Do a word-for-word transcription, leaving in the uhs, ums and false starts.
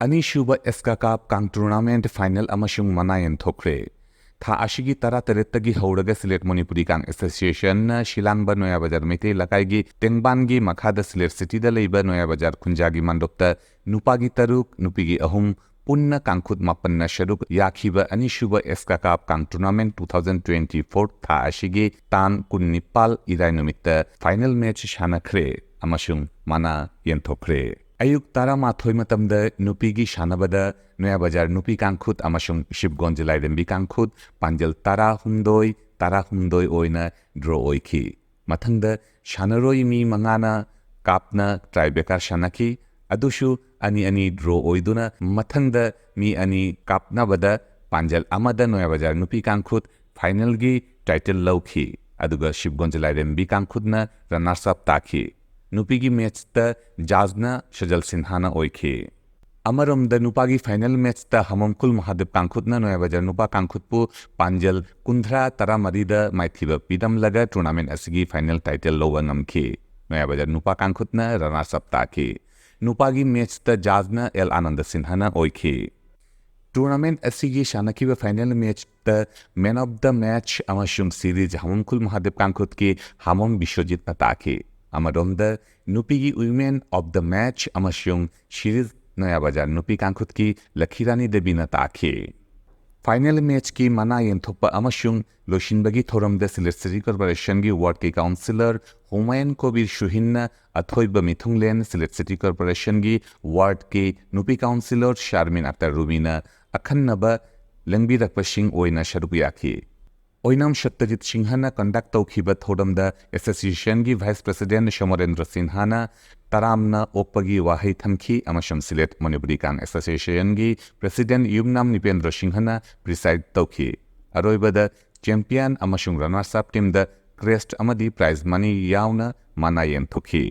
ꯑꯅꯤꯁꯨꯕ ꯑꯦꯁꯀꯥ ꯀꯥꯞ ꯀꯥꯡ tournament final ꯑꯃꯁꯨꯡ ꯃꯅꯥ ꯌꯦꯟꯊꯣꯛꯈ꯭ꯔꯦ꯫ ꯊꯥ ꯑꯁꯤꯒꯤ ꯇꯔꯥꯇꯔꯦꯠꯇꯒꯤ ꯍꯧꯔꯒ ꯁꯤꯂꯦꯠ ꯃꯅꯤꯄꯨꯔꯤ ꯀꯥꯡ ꯑꯦꯁꯣꯁꯤꯌꯦꯁꯟꯅ ꯁꯤꯂꯥꯡꯕ ꯅꯣꯌꯥꯕꯖꯥꯔ ꯃꯩꯇꯩ ꯂꯩꯀꯥꯏꯒꯤ ꯇꯦꯡꯕꯥꯟꯒꯤ ꯃꯈꯥꯗ ꯁꯤꯂꯦꯠ ꯁꯤꯇꯤꯗ ꯂꯩꯕ ꯅꯣꯌꯥꯕꯖꯥꯔ ꯈꯨꯟꯖꯥꯒꯤ ꯃꯟꯗꯣꯞꯇ ꯅꯨꯄꯥꯒꯤ ꯇꯔꯨꯛ, ꯅꯨꯄꯤꯒꯤ ꯑꯍꯨꯝ, ꯄꯨꯟꯅ ꯀꯥꯡꯈꯨꯠ ꯃꯥꯄꯟꯅ ꯁꯔꯨꯛ ꯌꯥꯈꯤꯕ ꯑꯅꯤꯁꯨꯕ ꯑꯦꯁꯀꯥ ꯀꯥꯞ ꯀꯥꯡ ꯇꯣꯔꯅꯥꯃꯦꯟꯠ two thousand twenty-four ꯊꯥ ꯑꯁꯤꯒꯤ ꯇꯥꯡ ꯀꯨꯟꯅꯤꯄꯥꯜ ꯏꯔꯥꯏ ꯅꯨꯃꯤꯠꯇ ꯐꯥꯏꯅꯦꯜ ꯃꯦꯆ ꯁꯥꯟꯅꯈ꯭ꯔꯦ ꯑꯃꯁꯨꯡ ꯃꯅꯥ ꯌꯦꯟꯊꯣꯛꯈ꯭ꯔꯦ꯫ ꯑꯌꯨꯛ ꯇꯔꯥꯃꯥꯊꯣꯏ ꯃꯇꯝꯗ ꯅꯨꯄꯤꯒꯤ ꯁꯥꯟꯅꯕꯗ ꯅꯣꯌꯥꯕꯖꯥꯔ ꯅꯨꯄꯤ ꯀꯥꯡꯈꯨꯠ ꯑꯃꯁꯨꯡ ꯁꯤꯕꯒꯣꯟꯖ ꯂꯥꯏꯔꯦꯝꯕꯤ ꯀꯥꯡꯈꯨꯠ ꯄꯥꯟꯖꯜ ꯇꯔꯥꯍꯨꯝꯗꯣꯏ, ꯇꯔꯥꯍꯨꯝꯗꯣꯏ ꯑꯣꯏꯅ ꯗ꯭ꯔꯣ ꯑꯣꯏꯈꯤ꯫ ꯃꯊꯪꯗ ꯁꯥꯟꯅꯔꯣꯏ ꯃꯤ ꯃꯉꯥꯅ ꯀꯥꯞꯅ ꯇꯥꯏ ꯕ꯭ꯔꯦꯀꯔ ꯁꯥꯟꯅꯈꯤ꯫ ꯑꯗꯨꯁꯨ ꯑꯅꯤ ꯑꯅꯤ ꯗ꯭ꯔꯣ ꯑꯣꯏꯗꯨꯅ ꯃꯊꯪꯗ ꯃꯤ ꯑꯅꯤ ꯀꯥꯞꯅꯕꯗ ꯄꯥꯟꯖꯜ ꯑꯃꯗ ꯅꯣꯌꯥꯕꯖꯥꯔ ꯅꯨꯄꯤ ꯀꯥꯡꯈꯨꯠ ꯐꯥꯏꯅꯦꯜꯒꯤ ꯇꯥꯏꯇꯜ ꯂꯧꯈꯤ꯫ ꯑꯗꯨꯒ ꯁꯤꯕꯒꯣꯟꯖ ꯂꯥꯏꯔꯦꯝꯕꯤ ꯀꯥꯡꯈꯨꯠꯅ ꯔꯅꯔꯁ ꯑꯞ ꯇꯥꯈꯤ꯫ ꯅꯨꯄꯤꯒꯤ ꯃꯦꯆꯇ ꯖꯥꯖꯅ ꯁꯖꯜ ꯁꯤꯟꯍꯥꯅ ꯑꯣꯏꯈꯤ꯫ ꯑꯃꯔꯣꯝꯗ ꯅꯨꯄꯥꯒꯤ ꯐꯥꯏꯅꯦꯜ ꯃꯦꯆꯇ ꯍꯃꯝꯈꯨꯜ ꯃꯍꯥꯗꯦꯕ ꯀꯥꯡꯈꯨꯠꯅ ꯅꯣꯌꯥꯕꯖꯥꯔ ꯅꯨꯄꯥ ꯀꯥꯡꯈꯨꯠꯄꯨ ꯄꯥꯟꯖꯜ ꯀꯨꯟꯊ꯭ꯔꯥ ꯇꯔꯥꯃꯔꯤꯗ ꯃꯥꯏꯊꯤꯕ ꯄꯤꯔꯝꯂꯒ ꯇꯣꯔꯅꯥꯃꯦꯟꯠ ꯑꯁꯤꯒꯤ ꯐꯥꯏꯅꯦꯜ ꯇꯥꯏꯇꯜ ꯂꯧꯕ ꯉꯝꯈꯤ꯫ ꯅꯣꯌꯥꯕꯖꯥꯔ ꯅꯨꯄꯥ ꯀꯥꯡꯈꯨꯠꯅ ꯔꯅꯔꯁ ꯑꯞ ꯇꯥꯈꯤ꯫ ꯅꯨꯄꯥꯒꯤ ꯃꯦꯆꯇ ꯖꯥꯖꯅ ꯑꯦꯜ ꯑꯥꯅꯟꯗ ꯁꯤꯟꯍꯥꯅ ꯑꯣꯏꯈꯤ꯫ ꯇꯣꯔꯅꯥꯃꯦꯟꯠ ꯑꯁꯤꯒꯤ ꯁꯥꯟꯅꯈꯤꯕ ꯐꯥꯏꯅꯦꯜ ꯃꯦꯆꯇ ꯃꯦꯟ ꯑꯣꯐ ꯗ ꯃꯦꯆ ꯑꯃꯁꯨꯡ ꯁꯤꯔꯤꯖ ꯍꯃꯝꯈꯨꯜ ꯃꯍꯥꯗꯦꯕ ꯀꯥꯡꯈꯨꯠꯀꯤ ꯍꯃꯝ ꯕꯤꯁ꯭ꯋꯖꯤꯠꯅ ꯇꯥꯈꯤ꯫ ꯑꯃꯔꯣꯝꯗ ꯅꯨꯄꯤꯒꯤ ꯋꯤꯃꯦꯟ ꯑꯣꯐ ꯗ ꯃꯦꯆ ꯑꯃꯁꯨꯡ ꯁꯤꯔꯤꯖ ꯅꯣꯌꯥꯕꯖꯥꯔ ꯅꯨꯄꯤ ꯀꯥꯡꯈꯨꯠꯀꯤ ꯂꯈꯤꯔꯥꯅꯤ ꯗꯦꯕꯤꯅ ꯇꯥꯈꯤ꯫ ꯐꯥꯏꯅꯦꯜ ꯃꯦꯆꯀꯤ ꯃꯅꯥ ꯌꯦꯟꯊꯣꯛꯄ ꯑꯃꯁꯨꯡ ꯂꯣꯏꯁꯤꯟꯕꯒꯤ ꯊꯧꯔꯝꯗ ꯁꯤꯂꯦꯠ ꯁꯤꯇꯤ ꯀꯣꯔꯄꯣꯔꯦꯁꯟꯒꯤ ꯋꯥꯔꯗꯀꯤ ꯀꯥꯎꯟꯁꯤꯂꯔ ꯍꯨꯃꯥꯌꯨꯟ ꯀꯣꯕꯤꯔ ꯁꯨꯍꯤꯟꯅ ꯑꯊꯣꯏꯕ ꯃꯤꯊꯨꯡꯂꯦꯟ, ꯁꯤꯂꯦꯠ ꯁꯤꯇꯤ ꯀꯣꯔꯄꯣꯔꯦꯁꯟꯒꯤ ꯋꯥꯔꯗꯀꯤ ꯅꯨꯄꯤ ꯀꯥꯎꯟꯁꯤꯂꯔ ꯁꯥꯔꯃꯤꯟ ꯑꯛꯇꯔ ꯔꯨꯃꯤꯅ ꯑꯈꯟꯅꯕ ꯂꯦꯡꯕꯤꯔꯛꯄꯁꯤꯡ ꯑꯣꯏꯅ ꯁꯔꯨꯛ ꯌꯥꯈꯤ꯫ ꯑꯣꯏꯅꯥꯝ ꯁꯠꯇꯖꯤꯠ ꯁꯤꯡꯍꯅ ꯀꯟꯗꯛ ꯇꯧꯈꯤꯕ ꯊꯧꯔꯝꯗ ꯑꯦꯁꯣꯁꯤꯌꯦꯁꯟꯒꯤ ꯚꯥꯏꯁ ꯄ꯭ꯔꯦꯁꯤꯗꯦꯟꯠ ꯁꯣꯃꯣꯔꯦꯟꯗ꯭ꯔ ꯁꯤꯟꯍꯥꯅ ꯇꯔꯥꯝꯅ ꯑꯣꯛꯄꯒꯤ ꯋꯥꯍꯩ ꯊꯝꯈꯤ ꯑꯃꯁꯨꯡ ꯁꯤꯂꯦꯠ ꯃꯅꯤꯄꯨꯔꯤ ꯀꯥꯡ ꯑꯦꯁꯣꯁꯤꯌꯦꯁꯟꯒꯤ ꯄ꯭ꯔꯦꯁꯤꯗꯦꯟꯠ ꯌꯨꯝꯅꯥꯝ ꯅꯤꯄꯦꯟꯗ꯭ꯔ ꯁꯤꯡꯍꯅ ꯄ꯭ꯔꯤꯁꯥꯏꯗ ꯇꯧꯈꯤ꯫ ꯑꯔꯣꯏꯕꯗ ꯆꯦꯝꯄꯤꯌꯟ ꯑꯃꯁꯨꯡ ꯔꯅꯔꯁ ꯑꯞ ꯇꯤꯝꯗ ꯀ꯭ꯔꯦꯁꯠ ꯑꯃꯗꯤ ꯄ꯭ꯔꯥꯏꯖ ꯃꯅꯤ ꯌꯥꯎꯅ ꯃꯅꯥ ꯌꯦꯟꯊꯣꯛꯈꯤ꯫